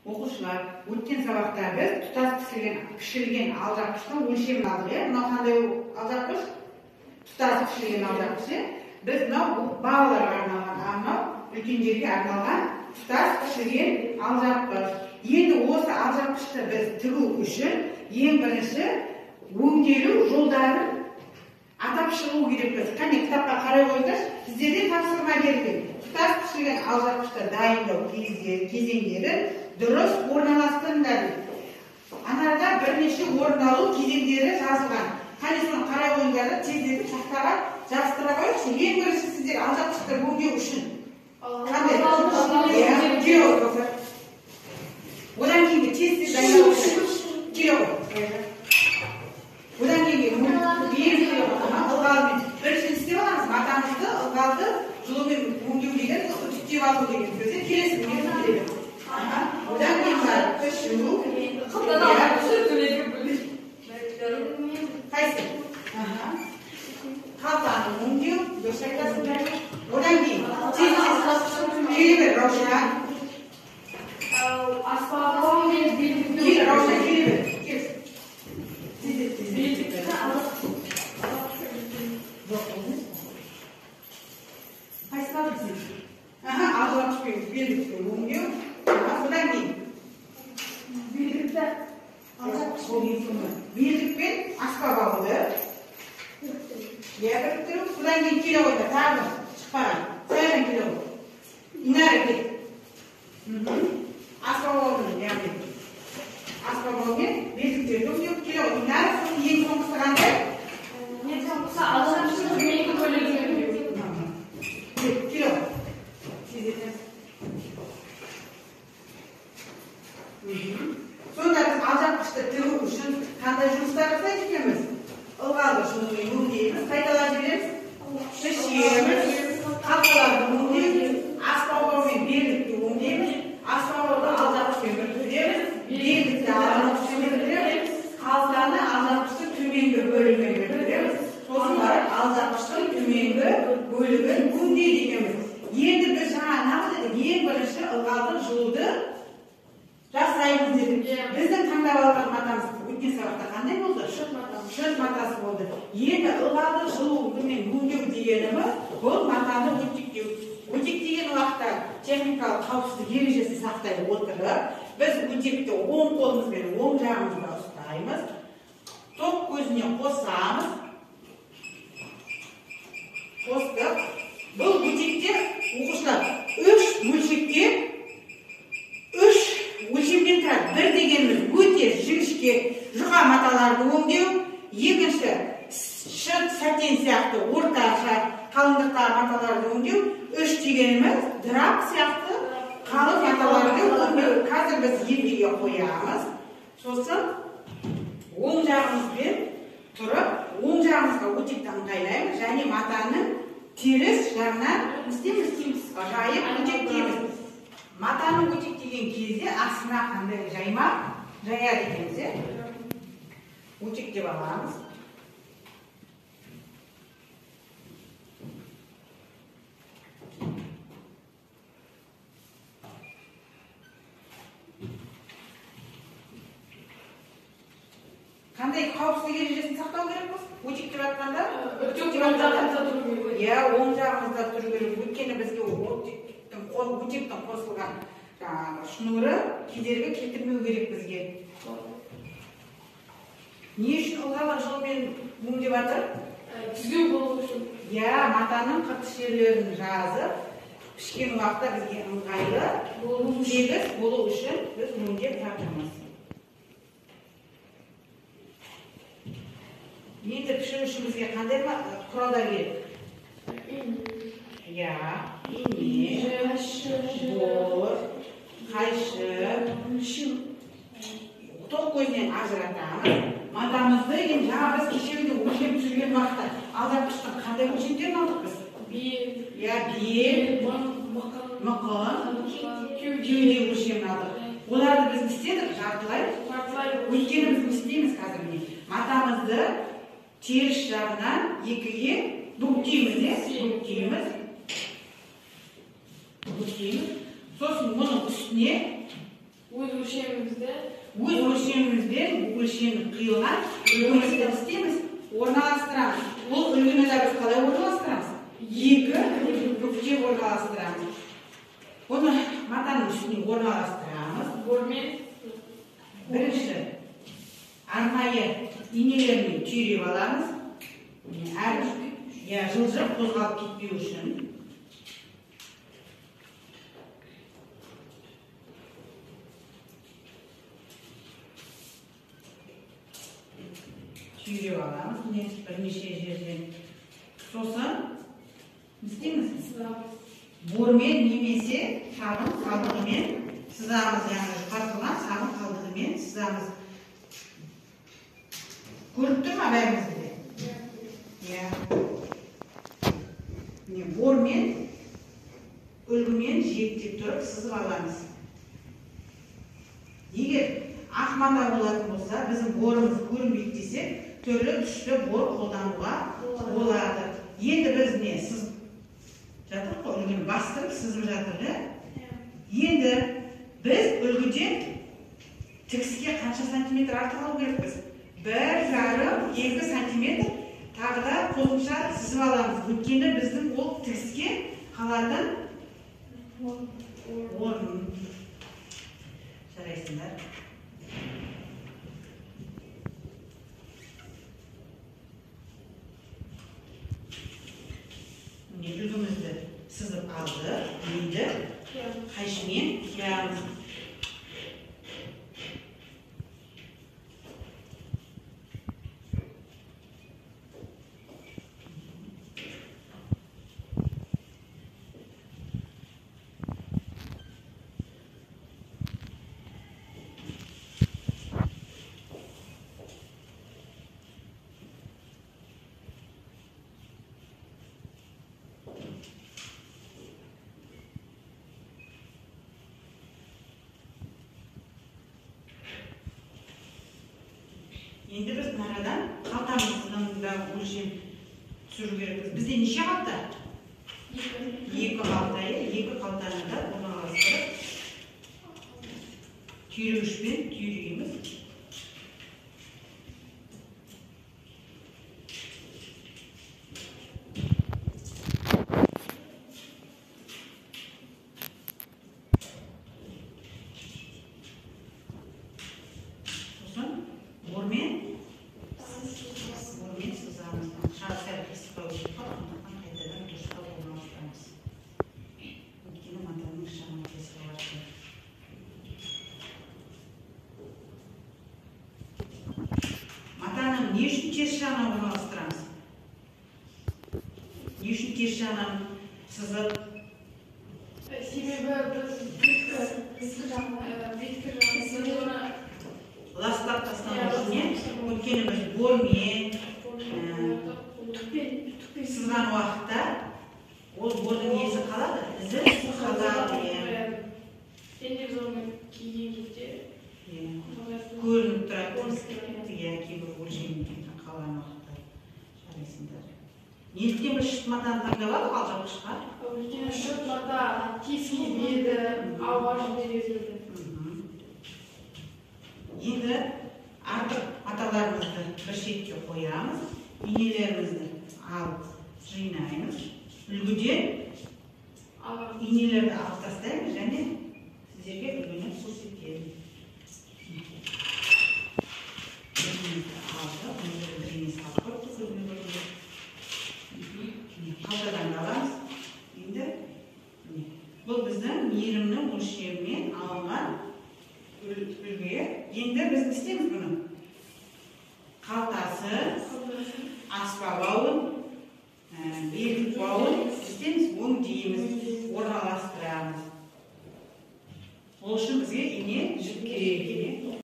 Оқушылар, өткен сабақта біз тұтас пішілген алжапқыштың өлшемін алдық, иә? Мынау қандай алжапқыш? Тұтас пішілген алжапқыш, иә? Біз мынау балаларға арналған, а мынау үлкендерге арналған тұтас пішілген алжапқыш. Енді осы алжапқышты біз тігу үшін ең бірінші өңделу жолдарын атап шығу керекпіз. Қане, кітапқа қарай қойыңдаршы, сіздерде тапсырма берілген. Тұтас пішілген алжапқышты дайындау кезеңдерін дұрыс орналастырыңдар дейді. Анарда бірнеше орындалу кезеңдері жазылған. Қане, соны қарай қойыңдар да тездетіп тақтаға жабыстыра қояйықшы. Ең бірінші сіздер алжапқышты өңдеу үшін қандай? Иә, келе ғой, Кәусар. Одан кейінгі тез-тез дайындалу керек. Келе ғой. Одан кейінгі ылғалмен бірінші істеп аламыз. Матамызды ылғалды жылумен өңдеу деген үтіктеп алу деген сөз. Келесі келе. Одан кейін барып пішу. Қайсы? Қалтаны өңдеу, дұрыс айтасыңдар. Одан кейін тез-тез келе бер, Раушан. Кел, Раушан, келе бер. Кел. Тездет, тездет. Жоқ, емес. Қайсыны алдың сен? Алжапқышпен белдікті өңдеу. Содан кейін белдікпен аспап алуды. Иә, біріктіру. Содан кейін келе қойды, тағы шықпаған. Саяжан келе қой. Инара кел. Аспап алудың, яғни аспап алумен белдіктерді өңдеу. Келе қой. Инара, сосын ең соңғысы қандай? Ең соңғысы алжапқыштың төменгі бөлігін өңдеу. Келе қой. Тездетеміз. Сонда біз алжапқышты тігу үшін қандай жұмыстар жасайды екенбіз? Ылғалды жылумен өңдейміз, қайталап жібереміз, пішеміз, қалталарды өңдейміз, аспаубаумен белдікті өңдейміз, аспаубауды алжапқышпен біріктіреміз, белдікті алжапқышпен біріктіреміз, қалтаны алжапқыштың төменгі бөлігімен біріктіреміз, сосын барып алжапқыштың төменгі бөлігін өңдейді екенбіз. Енді біз жаңа нақты дедік, ең бірінші ылғалды жылуды жасаймыз дедік. Біздің таңдап алған матамыз өткен сабақта қандай болды? Шыт матасы болды. Енді ылғалды жылумен өңдеу дегеніміз бұл матаны өтектеу. Өтектеген уақытта техникалық қауіпсіздік ережесін сақтай отырып, біз өтекті оң қолымызбен оң жағымызда ұстаймыз, тоқ көзіне қосамыз. Қостық. Бұл өтекте оқушылар үш бөлшекке үш өлшемнен тұрады. Бір дегеніміз өте жіңішке жұқа маталарды өңдеу, екінші шыт сәтен сияқты орташа қалыңдықтағы маталарды өңдеу, үш дегеніміз драп сияқты қалың маталарды өңдеу. Қазір біз елгеге қоямыз, сосын оң жағымызбен тұрып, оң жағымызға өтекті ыңғайлаймыз және матаның теріс жағынан істейміз, жайып өтектейміз. Матаны өтектеген кезде астына қандай жайма жаяды екенбіз, иә? Өтектеп аламыз. Қандай қауіпсіздік ережесін сақтау керекпіз? Өтектеп жатқанда? Иә, оң жағымызда тұру керек. Өйткені бізге өтектің қосылған жаңағы шнуры кедергі келтірмеу керек бізге. Не үшін ылғалды жылумен өңдеп жатыр? Түзу болу үшін. Иә, матаның қыртыс жерлерін жазып, пішкен уақытта бізге ыңғайлы, тегіс болу үшін біз өңдеп жатырмыз. Енді пішу үшін бізге қандай құралдар керек? Иә, ине, бор, қайшы, тоқ көзінен ажыратамыз. Матамызды енді жаңа біз кешегіде өлшеп түсірген уақытта алжапқыштың қандай өлшемдерін алдық біз? Бел. Иә, бел, мықын, кеуде өлшемін алдық. Оларды біз не істедік? Жартылай. Өйткені біз не істейміз қазір міне? Матамызды теріс жағынан екіге бүктейміз, иә? Бүктейміз. Бүктейміз. Сосын оның үстіне Өз өлшемімізді. Өз өлшемімізбен өлшемі қиылған үлгімізді істейміз, орналастырамыз. Ол үлгіні де біз қалай орналастырамыз? Екі бүктеп орналастырамыз. Оны матаның үстіне орналастырамыз. Бормен. Бірінші арнайы инелермен түйреп аламыз. Әр жылжып қозғалып кетпеу үшін. Түйреп аламыз міне бірнеше жерден. Сосын не істейміз? Бормен немесе сабын қалдығымен сызамыз, яғни жұқартылған сабын қалдығымен сызамыз. Көрініп тұр ма бәрімізге? Иә. Міне бормен үлгімен жиектеп тұрып сызып аламыз. Егер ақ мата болатын болса, біздің борымыз көрінбейді десек, түрлі түсті бор қолдануға болады. Енді біз не сызып жатырмыз ғой, үлгіні бастырып сызып жатыр, иә? Енді біз үлгіден тігіске қанша сантиметр артық алу керекпіз? 1,5-2 сантиметр тағы да қосымша сызып аламыз. Өйткені біздің ол тігіске қалатын орын. Жарайсыңдар. Міне үлгімізді сызып алдық. Енді қайшымен қиямыз. Енді біз мынадан қалтамыздың да өлшем түсіру керекпіз. Бізде неше қалта? 2 қалта, иә? 2 қалтаны да орналастырып, түйрегішпен түйрейміз. Сосын бормен сызамыз. Сәл қисықтау кетіп қалды, сондықтан қайтадан дұрыстап орналастырамыз. Өйткені матаның шамы қисығы бар. Матаның не үшін теріс жағына орналастырамыз? Не үшін теріс жағынан сызып? Себебі біз беткі жағын ластап тастамау үшін, өйткені біз бормен сызған уақытта ол бордың несі қалады? Ізі қалады. Және біз оны киген кезде көрініп тұрады. Иә, кейбір өлшемден қалған уақытта. Жарайсыңдар. Неліктен біз шыт матаны таңдап алдық алжапқышқа? Өйткені шыт мата тез кебеді, ауа жібереді. Енді артық маталарымызды бір шетке қоямыз, инелерімізді алып жинаймыз. Үлгіден инелерді алып тастаймыз және сіздерге үлгіні көрсетемін. Үлгімізді алдық, мына жерде бір ине салып қойыпты, көзіме көрінбей. Қалтадан да аламыз. Енді бұл біздің мейірімнің өлшемімен алынған үлгі. Енді біз не істейміз бұны? Қалтасы, аспа бауын, белдік бауын істейміз, өңдейміз, орналастырамыз. Ол үшін бізге ине жіп керек.